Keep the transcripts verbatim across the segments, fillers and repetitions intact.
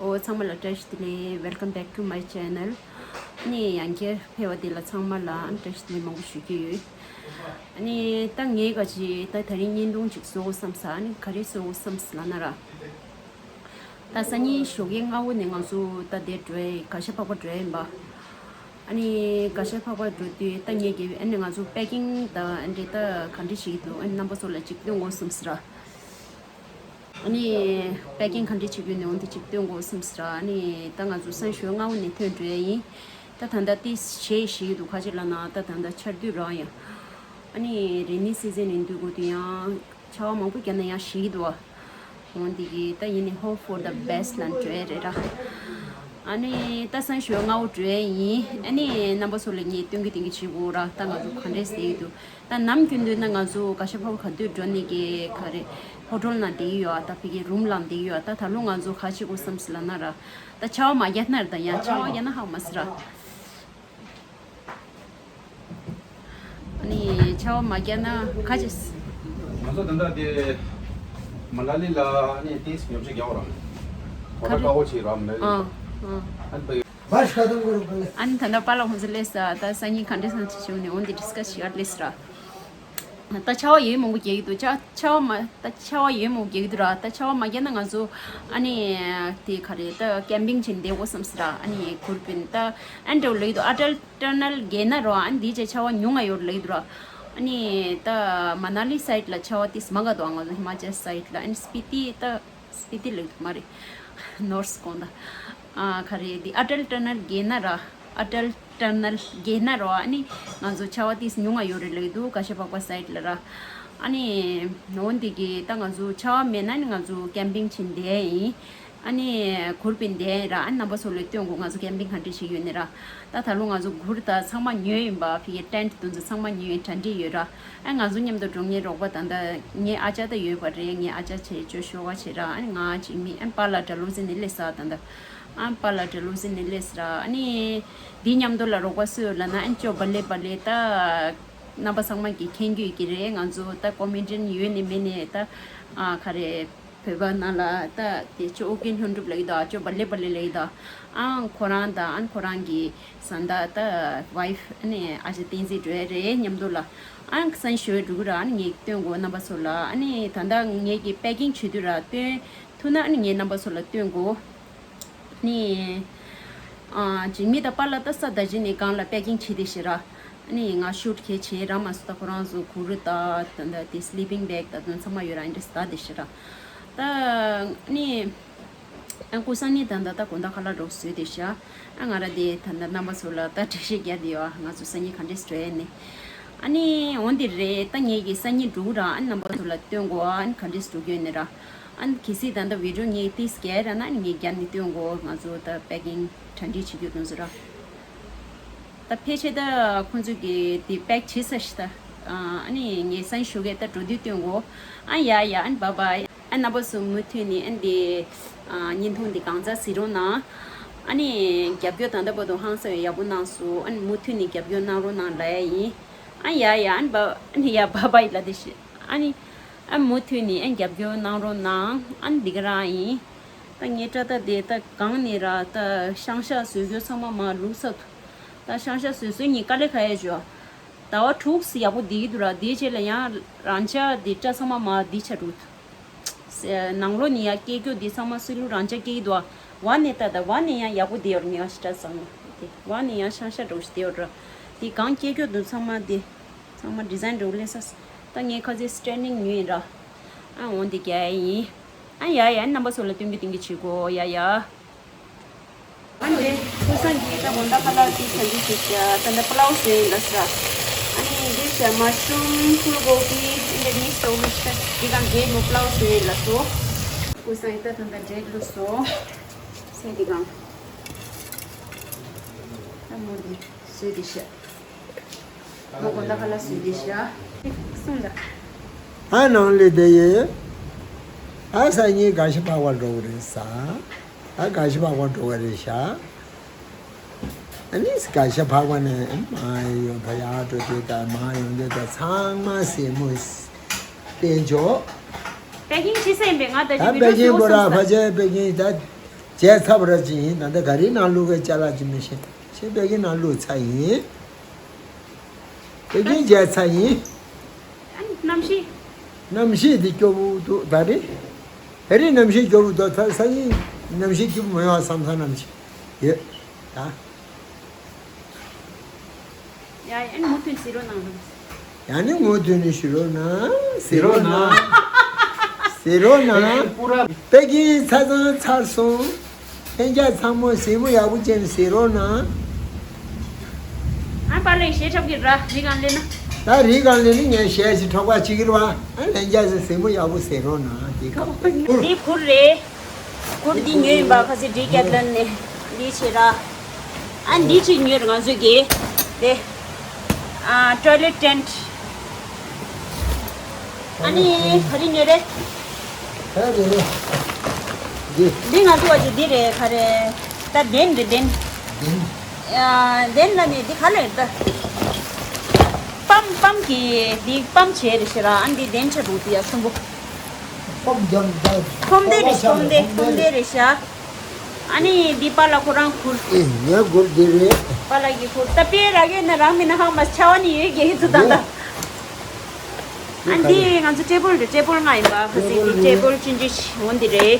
ཨོ་ཚང་མ་ལ་བཀྲ་ཤིས་བདེ་ལེགས། Welcome back to my channel. ཨ་ནི་ཡང་བསྐྱར་ཕེབས་པ་དེ་ལ་ཚང་མ་ལ་བཀྲ་ཤིས་བདེ་ལེགས་མང་པོ་ཞུ་རྒྱུ་ཡོད། ཨ་ནི་ད་ངས་ག་ཅི་ད་དེ་རིང་བརྙན་ཐུང་ཅིག་བཟོ་དགོས་བསམ་ས། ཨ་ནི་ག་རེ་བཟོ་དགོས་བསམ་ས་ལབ་ན་ར། ད་སང་ཉིན་ཞོགས་ཀས་སྔ་པོ་ནས་ང་ཚོ་ད་དེ་འགྲོ་ཡ་ཡིན། གར་ཞ་འཕགས་པ་འགྲོ་ཡ་ཡིན་པ། ཨ་ནི་གར་ཞ་འཕགས་པ་འགྲོ་དུས་ད་ངས་ཀྱི་ཨ་ནི་ང་ཚོ་པེ་ཀིང་དང་ཨ་འདྲེ་ད་ག་འདྲ་བྱེད་ཀྱི་འདུག་ཨ་ནི་རྣམ་པ་ཚོ་ལ་ཅིག་སྟོན་དགོས་བསམ་ས་ར། ཨ་ནི་པེ་ཀིང་ག་འདྲ་བྱེད་ཀྱི་ཡོད་ནས་འོན་ཏེ་ཅིག་སྟོན་དགོས་བསམ་ས་ར། ཨ་ནི་ད་ང་ཚོ་སང་ཞོགས་སྔ་པོ་ནས་ཐོན་འགྲོ་ཡ་ཡིན། ད་ད་ལྟ་ཏི་ཞེས་ཞིག་འདུག་ཁ་ཅིག་ལ་ན་ད་ད་ལྟ་ཆར་དུས་རང་ཡང་། ཨ་ནི་རེ་ནི་སི་ཛན་ཡིན་དུས་གོ་དུས་ཡང་ཆར་པ་མང་པོ་བརྒྱབ་ན་ཡང་ཞིག་འདུག་འོན་ཏེ་གི་ད་ཡིན་ནི་hope for the best ལ་འགྲོ་ཡ་རེད་ར། ཨ་ནི་ད་སང་ཞོགས་སྔ་པོ་འགྲོ་ཡ་ཡིན། ཨ་ནི་རྣམ་པ་ཚོ་ལ་ངས་སྟོན་གི་སྟོན་གི་བྱེད་དགོས་ར། ད་ང་ཚོ་ག་འདྲས་ཟེར་གི་འདུག་ད་ནམ་རྒྱུན་དུ་ན་ང་ཚོ་གར་ཞ་འཕགས་པ་ག་དུས་འགྲོ་ནི་གི་ག་རེ་ཧོ་ཊེལ་ནང་བསྡད་ཀྱི་ཡོད། ད་ཕ་གི་རུམ་ལ་བསྡད་ཀྱི་ཡོད། ད་ད་ལོ་ང་ཚོ་ག་བྱེད་དགོས་བསམ་སི་ལབ་ན་ར། ད་ཆར་པ་མ་བརྒྱབ་ན་ར། ད་ཡང་ཆར་པ་བརྒྱབ་ན་ཧ་མ་སི་ར། ཨ་ནི་ཆར་པ་མ་བརྒྱབ་ན་ག་བྱེད་སི། ང་ཚོ་ད་ལྟ་དེ་མ་ན་ལི་ལ་ཨ་ནི་ཏིས་ཉོ་ཆ་རྒྱག་ར། ག་རེ། ཧོ་ཊེལ་ཁག་པོ་ཅིག་ར་མ་ན་ལི། ཨ་ཨ། ཨ་ནི་ད་ལྟ་པཱ་ལགས་ཁོང་ཚོ་སླེབས་ས། ད་སང་ཉིན་ག་འདྲས་སང་ཅིག་བྱུང་ནས་འོན་ཏེ་ཌིས་ཀ་སི་བྱེད་ག་སླེབས་ས་ར། ད་ཆར་པ་ཡོད་མང་པོ་རྒྱག་གི་འདུག་ཆར་ཆར་པ་མ་ད་ཆར་པ་ཡོད་མང་པོ་རྒྱག་གི་འདུག་ར། ད་ཆར་པ་མ་བརྒྱབ་ན་ང་ཚོ་ཨ་ནི་དེ་ག་རེ་ད་ཀེམ་པིང་བྱེད་བསྡད་དགོས་བསམ་སི་ར། ཨ་ནི་གུར་པིན་ད་ཨན་ཏྲོ་ལེགས་འདུག་ཨ་ཊལ་ཊར་ནལ་བརྒལ་ན་རོ། ཨ་ནི་དེ་རྗེས་ཆར་པ་ཉུང་ང་ཡོད་ལེགས་འདུག་ར། ཨ་ནི་ད་མ་ན་ལི་སའིཌ་ལ་ཆར་པ་ཏིས་མ་ག་འདུག་ང་ཚོ་ཧི་མ་ཅལ་སའིཌ་ལ། ཨ་ནི་སྤི་ཏི་ད་སྤི་ཏི་ལེགས་འདུག་མ་རེད། ནོར་ཐིསི་གོང་ད། ཨ་ག་རེ་དེ་ཨ་ཊལ་ཊར་ནལ་བརྒལ་ན་ར། ཨ་ཊལ་ཊར་ནལ་བརྒལ་ན་རོ། ཨ་ནི་ང་ཚོ་ཆར་པ་ཏིས་ཉུང་ང་ཡོད་རེད་ལེགས་འདུག་གར་ཞ་འཕགས་པ་སའིཌ་ལ་ར། ཨ་ནི་འོན་ཏེ་གི་ད་ང་ཚོ་ཆར་པ་མེད་ན་ནི་ང་ཚོ་ཀེམ་པིང་བྱེད་བསྡད་ཡིན། ཨ་ནི་གུར་པིན་བསྡད་ར། ཨ་ནི་རྣམ་པ་ཚོ་ལ་སྟོན་དགོས། ང་ཚོ་ཀེམ་པིང་ག་འདྲས་བྱེད་ཀྱི་ཡོད་ནི་ར། ད་ད་ལོ་ང་ཚོ་གུར་ད་ཚང་མ་ཉོས་ཡིན་པ། ཕ་གི་ཊེན་ཊི་དེ་ཚོ་ཚང་མ་ཉོས་ཡིན། གྲ་སྒྲིག་ཡོད་ར། ཨ་ང་ཚོ་མཉམ་དུ་འགྲོ་ངའི་རོགས་པ་ད་ལྟ་ངའི་ཨ་ཅག་ད་ཡོད་པ་རེད། ངའི་ཨ་ཅག་བྱས་ཅོ་ཤོ་ག་བྱས་ར། ཨ་ནི་ང་ཅིག་མི་ཨ་ནི་པཱ་ལགས་དྲ་ལུག་ཟིན་ནས་སླེབས་ས་ད་ལྟ། ཨ་ནི་པཱ་ལགས་དྲ་ལུག་ཟིན་ནས་སླེབས་ས་ར། ཨ་ནི་འདི་མཉམ་དུ་ལ་རོགས་པ་སུ་ཡོད་ལབ་ན། ཨ་ནི་ཅོ་བ་ལེ་བ་ལེ་ད་རྣམ་པ་ཚང་མ་གི་མཁྱེན་རྒྱུ་ཡོད་ཀྱི་རེད། ང་ཚོ་ད་ཀོ་མེ་ཌི་ཡན་ཡོད་ནི་མེད་ནི་ད་ཨ་ག་རེ། བོད་པ་ནང་ལ་ད་དེ་ཅོ་ཨོ་རྒྱན་ལྷུན་གྲུབ་ལ་ཡོད་དོ། ཅོ་བ་ལེ་བ་ལེ་ལ་ཡོད་དོ། ཨང་ཁོ་རང་དང་ཨང་ཁོ་རང་གི་བཟའ་ཟླ་ད་ཝའི་ཕི་ཨ་ནི་ཨ་ཅག་བསྟན་འཛིན་འགྲོ་ཡ་རེད་མཉམ་དུ་ལ། ཨང་སང་ཞོགས་འགྲོ་གི་ར། ཨ་ནི་ངས་སྟོན་དགོས་རྣམ་པ་ཚོ་ལ། ཨ་ནི་ད་ལྟ་ངས་ཀྱི་པེ་ཀིང་བྱེད་དུས་ར་སྟོན་ཐུབ་ན་ཨ་ནི་ངས་རྣམ་པ་ཚོ་ལ་སྟོན་དགོས། ནི། ཨ་འཇིགས་མེད་དང་པཱ་ལགས་ད་ས་ད་གཞི་ནས་གང་ལ་པེ་ཀིང་བྱེད་དེ་ཤི་ར། ནི་ང་ཤུཊ་གལ་ཆེ་ར་མ་སུ་ད་ཁོ་རང་ཚོ་གུ་རུ་ད་ད་ད་དེ་སི་ལི་པིང་བེག་ད་དོན་ཚང་མ་ཡོད་ར། ཨིན་དྲེ་སི་ད་དེ་ཤི་ར། ད་ནི། ཨ་ཀུ་སང་ནི་ད་ད་ད་དགོང་དག་ཁ་ལག་འགྲོ་བཟོས་དེ་ཤ། ཨ་ང་ར་དེ་ད་ད་རྣམ་པ་ཚོ་ལ་ད་འགྲེལ་བཤད་རྒྱག་དེ་ཡོད། ང་ཚོ་སང་ཉིན་ག་འདྲས་སྤྲོད་ནི། ཨ་ནི་འོན་ཏེ་རེད། ད་ངེད་ཀྱི་སང་ཉིན་འགྲོ་གི་ར། ཨ་རྣམ་པ་ཚོ་ལ་སྟོན་དགོས། ཨ་ནི་ག་འདྲས་འགྲོ་གི་ཡོད་ནི་ར། ཨ་ནི་གལ་སྲིད་ད་ལྟ་བི་ཌིའོ་ངས་ཏིས་བརྒྱབ་ར་ན་ཨ་ནི་ངས་བརྒྱབ་ནས་སྟོན་དགོས། ང་ཚོ་ད་པེ་ཀིང་གྲ་སྒྲིག་བྱེད་རྒྱུ་དོན་ཚོ་ར། ད་ཕལ་ཆེར་ད་ཁོང་ཚོ་གིས་དེ་པེག་བྱེད་ས་ཞིག་ད། ཨ་ནི་ངས་སང་ཞོགས་ཀས་ད་འགྲོ་དུས་སྟོན་དགོས། ཨ་ཡ་ཡ། ཨ་ནི་བ་བའི། ཨ་རྣམ་པ་ཚོ་མུ་མཐུད་ནས་ཨ་ནི་དེ་བརྙན་ཐུང་འདི་གང་ཚ་གཟིགས་རོགས་གནང་། ཨ་ནི་རྒྱབ་སྐྱོར་ད་ལྟ་བར་དུ་ཧང་སང་ཡག་པོ་གནང་སོང་། ཨ་ནི་མུ་མཐུད་ནས་རྒྱབ་སྐྱོར་གནང་རོགས་གནང་ལབ་ཡ་ཡིན། ཨ་ཡ་ཡ། ཨ་ནི་བ་ཨ་ནི་ཡ་བ་བའི་ལ་དེ་ཞིག་ཨ་ནི། ཨ་མུ་མཐུད་ནས་ཨ་རྒྱབ་སྐྱོར་གནང་རོགས་གནང་། ཨ་ནི་འདི་ག་རང་ཡིན། ད་ངའི་སྐྲ་རྟ་དེ་ད་གང་ནས་ར་ད་ཤང་ཤ་བཟོས་རྒྱུ་ཚང་མ་མ་ལུག་ས་ཐུ། ད་ཤང་ཤ་བཟོས་བཟོས་ཉིན་དཀའ་ལས་ཁག་ཡ་ཞོ། ཟླ་བ་དྲུག་སི་ཡག་པོ་བསྡད་ཀྱི་འདུག་ར། དེའི་རྗེས་ལ་ཡང་རང་ཅག་དེ་སྐྲ་ཚང་མ་མ་བསྡད་ཆ་འགྲོ་ཐུ། ནང་ལོགས་ནས་ཡང་སྐྱེ་རྒྱུ་དེ་ཚང་མ་སི་ལུ་རང་ཅག་སྐྱེ་གི་འདུག་བ་ནས་ད་ད་བ་ནས་ཡང་ཡག་པོ་བསྡད་ཡོད་ར། ངའི་ཨ་ཤི་སྐྲ་ཚང་མ་དེ་བ་ནས་ཡང་ཤང་ཤ་འགྲོ་ཞིག་བསྡད་ཡོད་ར། དེ་གང་སྐྱེ་རྒྱུ་དེ་ཚང་མ་དེ། ཚང་མ་ཌི་ཛའིན་འགྲོ་ལས་ས། ད་ངས་ཁ་ཚེ་སི་ཊེན་ཌིང་ཉོས་ཡིན་ར། ཨ་འོང་དེ་རྒྱ་ཡིན། ཨ་ཡ་ཡ། རྣམ་པ་ཚོ་ལ་སྟོན་གི་སྟོན་གི་བྱེད་དགོས་ཡ་ཡ། ཨ་ནི་ཀུ་སང་གིས་ད་དགོང་དག་ཁ་ལག་དེ་ག་འདྲ་ཞིག་བྱ། ད་ལྟ་པླའོ་བཟོས་ཡིན་ལ་ས། ཨ་ནི་འདི་བྱ་མ་ཤུམ་ཕུལ་གོ་པི་འདི་མིག་སི་ཨོ་མིག་སི་འདི་གང་འབྲས་ལོ་པླའོ་བཟོས་ཡིན་ལ་སོ། ཀུ་སང་ཡིས་ད་ད་ལྟ་འབྲས་ལོ་སོ། ཚེ་འདི་གང་། ད་མོ་འདི་བཟོས་དེ་ཤ། མོ་དགོང་དག་ཁ་ལག་བཟོས་དེ་ཤ། གསུངས་ད། ཨ་ནང་ལི་དེ་ཡེ། ཨ་སང་ཉིན་གར་ཞ་འཕགས་པ་འགྲོ་གི་རེད་ས། ཨ་གར་ཞ་འཕགས་པ་འགྲོ་གི་རེད་ཤག་ཨ་ནི་གར་ཞ་འཕགས་པ་ནས་མར་ཡོང་ད་ཡར་འགྲོ་དུས་ད་མར་ཡོང་དུས་ད་ཚང་མ་སེན་མོ་བསྟན་ཆོག་པེ་ཀིང་བྱེད་ས་ཡིན་པས། ང་ད་ད་ཅི་པེ་ཀིང་བི་ཌིའོ་བཟོ་བསམ་ས། ཕ་ཆེ་པེ་ཀིང་ད། བྱས་ཚར་བ་ར་ཅིག་ཡིན། ད་ལྟ་ག་རེའི་ནང་བླུགས་པའི་ཅ་ལག་ཅིག་མི་ཤེས། ཤེས་པའི་གི་ནང་བླུགས་ཚར་ཡིན། དེ་གིན་བྱས་ཚར་ཡིན། ཨ་ནི་གནམ་གཤིས། གནམ་གཤིས་དེ་སྐྱོ་པོ་འདུག་ད་རེས། ད་རེས་གནམ་གཤིས་སྐྱོ་པོ་འདུག་ད་སང་ཉིན་གནམ་གཤིས་སྐྱིད་པོ་མི་ཡོང་བསམ་བསམ་གནམ་གཤིས་ཡོད་ད། ཡ་ཡ་ནི་མུ་མཐུད་ཟེར་རོགས་གནང་རོགས། ཡ་ནི་མུ་མཐུད་ནས་ཞུ་རོགས་གནང་། ཟེར་རོགས་གནང་། ཟེར་རོགས་གནང་། པེ་ཀིང་ཆ་ཚང་ཚར་སོང་། ལྷན་རྒྱས་ཚང་མ་གཟིགས་མོ་ཡག་པོ་བྱས་ནས་གཟིགས་རོགས་གནང་། ཨ་པཱ་ལགས་ཞལ་འཁྲབ་ཀྱི་ར་རི་སྒང་ལེན་ན། ད་རི་སྒང་ལེན་ནི་ངས་ཞལ་ཞིག་འཁྲབ་པ་བྱེད་ཀྱི་རེད་བ། ཨ་ལྷན་རྒྱས་ཚོ་གཟིགས་མོ་ཡག་པོ་གཟིགས་རོགས་གནང་། དེ་ག་འདི་གུར་རེད། གུར་འདི་ཉོས་ཡིན་པ། ཁ་སང་ཌི་ཀེ་ཐི་ལོན་ནས། འདི་བྱས་ར། ཨ་འདི་གཅིག་ཉོས་ར་ང་ཚོས་ཀྱི། དེ། ཨ་ཊོའི་ལེཊ་ཊེན་ཊི། ཨ་ནི་ག་རེ་ཉོས་རེད། ག་རེ་རེད། འདི། འདི་ང་ཚོ་བ་ཅིག་འདི་རེད། ག་རེ། ད་གདན་རེད་གདན། གདན། ཨ་གདན་ལ་ནི་འདི་ག་ལ་རེད་ད། པམ་པམ་གྱི་འདི་པམ་བྱས་རེད་ཤི་ར། ཨ་འདི་གདན་ཆ་རུ་དུ་ཡ་ཆུན་པོ། ཁོམ་རྒྱབ་ད། ཁོམ་དེ་རེད། ཁོམ་དེ་ཁོམ་དེ་རེད་ཤ། ཨ་ནི་འདི་པཱ་ལགས་ཁོ་རང་གུར། ཨེ་ངའི་གུར་འདི་རེད། པཱ་ལགས་ཀྱི་གུར། ད་པེ་ར་གེ་ན་རང་མི་ན་ཧ་མ་ཆ་བ་ནི་ཡོད་གེ་ཚུ་ད་ད། ཨ་འདི་ང་ཚོ་ཊེ་བལ་རེད། ཊེ་བལ་ལྔ་ཡིན་པ། ཁ་སང་འདི་ཊེ་བལ་ཆུང་ཆུང་ཞིག་འོ་འདི་རེད།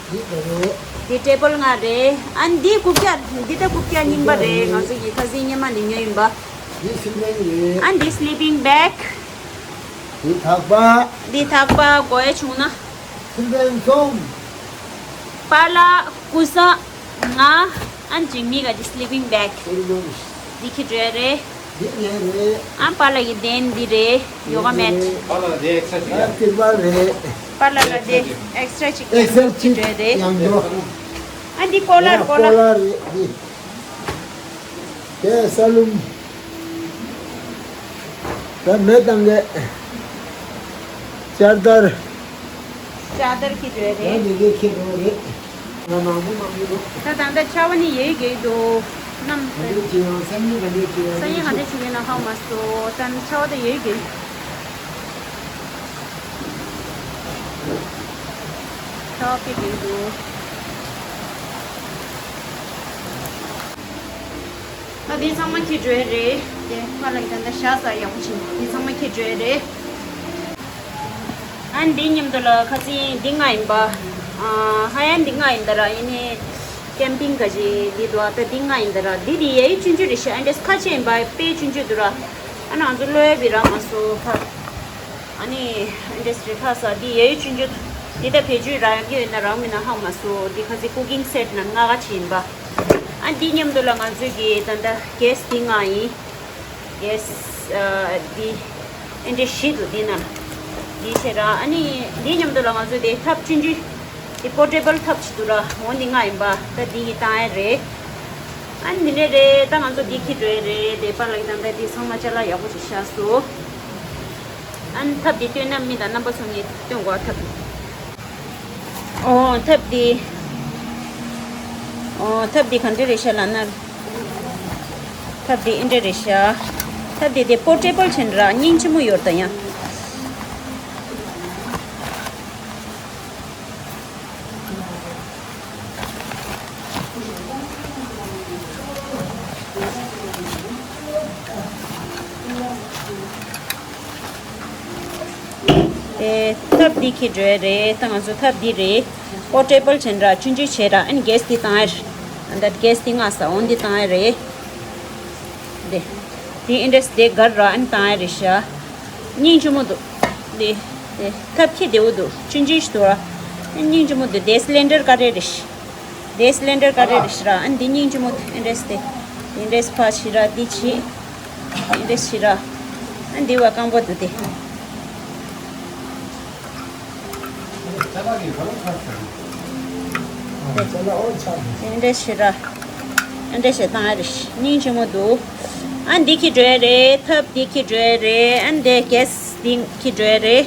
འདི་ག་རེད། འདི་ཊེ་བལ་ལྔ་རེད། ཨ་འདི་རྐུབ་བཀྱག་འདི་ད་རྐུབ་བཀྱག་རྙིང་པ་རེད། ང་ཚོ་གི་ཁ་སང་སྔོན་མ་ནས་ཉོས་ཡིན་པ། འདི་སི་ལིང་རེད། ཨ་འདི་སི་ལི་པིང་བེག་འདི་ཐག་པ། འདི་ཐག་པ་དགོས་ཡ་བྱུང་ན། སི་ལིང་སོང་། པཱ་ལགས་སྐུ་ས་ང་། ཨ་འཇིགས་མེད་ག་འདི་སི་ལི་པིང་བེག་སི་ལིང་། འདི་ཁྱི་འགྲོ་ཡ་རེད། འདི་ངའི་རེད། ཨ་པཱ་ལགས་ཀྱི་གདན་འདི་རེད། ཡོ་ག་མེད། པཱ་ལགས་ལ་འདི་ཨེག་སི་ཊ་ཅིག་ཡང་། པཱ་ལགས་ལ་འདི་ཨེག་སི་ཊ་ཅིག་ཨེག་སི་ཊ་ཅིག་ཡང་འགྲོ། ཨ་འདི་ཀོ་ལར་ཀོ་ལར། ཀོ་ལར་རེད་འདི། དེ་ས་ལུམ། ད་མེ་བཏང་གས། ཅར་དར། ཅར་དར་ཁྱེར་འགྲོ་རེད། ཡང་འདི་གས་ཁྱེར་འགྲོ་རེད། ང་མང་པོ་མང་པོ་འདུག་ད་ད་ལྟ་ཆར་པ་ནི་ཡོད་ཀྱི་འདུག་གནམ་ག་འདྲས་བྱེད་ཡང་སང་ཉིན་ག་འདྲས་བྱེད་ཡང་སང་ཉིན་ག་འདྲས་བྱེད་ཀྱི་ན་ཧ་མ་སོ། ད་ཆར་པ་ད་ཡོད་ཀྱི། ཆར་པ་ཕེབས་ཀྱི་འདུག་ད་འདི་ཚང་མ་ཁྱེར་འགྲོ་ཡ་རེད། དེ་ང་ལ་ད་ལྟ་ཤ་ཟ་ཡག་པོ་བྱིན། འདི་ཚང་མ་ཁྱེར་འགྲོ་ཡ་རེད། ཨ་འདི་མཉམ་དུ་ལ་ཁ་སང་འདི་ལྔ་ཡིན་པ། ཨ་ཧ་ཡང་འདི་ལྔ་ཡིན་ད་ར། ཡིན་ནི་ཀེམ་པིང་ག་ཅི་འདི་འདུག་ད་འདི་ལྔ་ཡིན་ད་ར། འདི་འདི་ཡ་ཡི་ཆུང་ཆུང་རེད་ཤག་ཨ་འདྲས་ཁ་ཆེ་ཡིན་པ་དཔེ་ཆུང་ཆུང་འདུག་ར། ཨ་ན་ང་ཚོ་ལོས་བི་ར་མ་སོ་ཁ། ཨ་ནི་ཨ་འདྲས་རེད་ཁ་ས་འདི་ཡ་ཡི་ཆུང་ཆུང་འདི་ད་བེད་སྤྱོད་རག་གི་ཡོད་ན་རག་མེད་ན་ཧ་མ་སོ། འདི་ཁ་སང་ཀུ་ཀིང་སེ་ཊི་ནང་ལྔ་ཀ་ཆེ་ཡིན་པ། ཨ་འདི་མཉམ་དུ་ལ་ང་ཚོས་ཀྱི་ད་ལྟ་གེ་སི་འདི་ལྔ་ཡིན། གེ་སི་ཨ་འདི་ཨེ་འདྲས་བཞི་འདུག་འདི་ན། འདི་བྱས་ར། ཨ་ནི་འདི་མཉམ་དུ་ལ་ང་ཚོ་དེ་ཐབ་ཆུང་ཆུང་། དེ་པོར་ཊེ་བལ་ཐབ་ཅིག་འདུག་ར། འོ་འདི་ལྔ་ཡིན་པ། ད་འདི་གི་བཏང་ཡ་རེད། ཨ་ནི་འདི་ནས་རེད། ད་ང་ཚོ་འདི་ཁྱེར་འགྲོ་ཡ་རེད། དེ་པཱ་ལགས་ཀྱིས་ད་ལྟ་འདི་ཚང་མ་ཅ་ལག་ཡག་པོ་ཞིག་བཞག་སོང་། ཨ་ནི་ཐབ་འདི་སྟོན་ན་མི་དང་རྣམ་པ་ཚོ་ངས་སྟོན་དགོས་ཐབ། ཨོ་ཐབ་འདི། ཨོ་ཐབ་འདི་ག་འདྲ་རེད་ཤག་ལབ་ན། ཐབ་འདི་ཨེ་འདྲ་རེད་ཤག་ཐབ་འདི་དེ་པོར་ཊེ་བལ་བྱས་ནས་ར་སྙིང་རྗེ་མོ་ཡོད་ད་ཡང་། ཨེ་ཐབ་འདི་ཁྱེར་འགྲོ་ཡ་རེད། ད་ང་ཚོ་ཐབ་འདི་རེད། པོར་ཊེ་བལ་བྱས་ནས་ར་ཆུང་ཆུང་བྱས་ར། ཨ་ནི་གེ་སི་འདི་བཏང་ཡ་རེད། ཨ་ད་གེ་སི་འདི་ང་ས་འོ་འདི་བཏང་ཡ་རེད། འདི་འདི་ཨེ་འདྲས་དེ་གར་ར་ཨ་ནི་བཏང་ཡ་རེད་ཤག་སྙིང་རྗེ་མོ་འདུག་འདི་འདི་ཐབ་ཁྱི་བདེ་བོ་འདུག་ཆུང་ཆུང་ཞིག་འདུག་ར། སྙིང་རྗེ་མོ་འདུག་དེ་སི་ལིན་ཌར་ག་རེ་རེད་ཤག་དེ་སི་ལིན་ཌར་ག་རེ་རེད་ཤག་ར། ཨ་འདི་སྙིང་རྗེ་མོ་འདུག་ཨེ་འདྲས་དེ་ཨེ་འདྲས་ཕ་ཤི་ར། འདི་ཆི་ཨེ་འདྲས་ཤི་ར། ཨ་འདི་བ་རྐང་པ་འདུག་དེ། ཨེ་འདྲས་ཤི་ར། ཨེ་འདྲས་ཤི་བཏང་ཡ་རེད། སྙིང་རྗེ་མོ་འདུག་ཨ་འདི་ཁྱེར་འགྲོ་ཡ་རེད། ཐབ་འདི་ཁྱེར་འགྲོ་ཡ་རེད། ཨ་འདི་གེ་སི་འདི་ཁྱེར་འགྲོ་ཡ་རེད།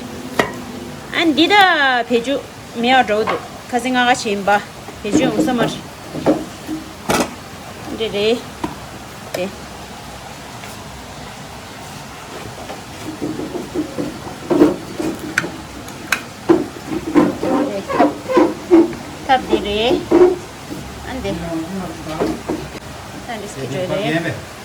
ཨ་འདི་ད་བེད་སྤྱོད་མེད་པ་འདྲ་བོ་འདུག་ཁ་སང་ལྔ་ཀ་བྱས་ཡིན་པ། བེད་སྤྱོད་ཡོང་ས་མ་རེད། འདི་རེད། དེ། ཐབ་འདི་རེད། འདི། ད་འདི་སྐྱིད་འགྲོ་རེད།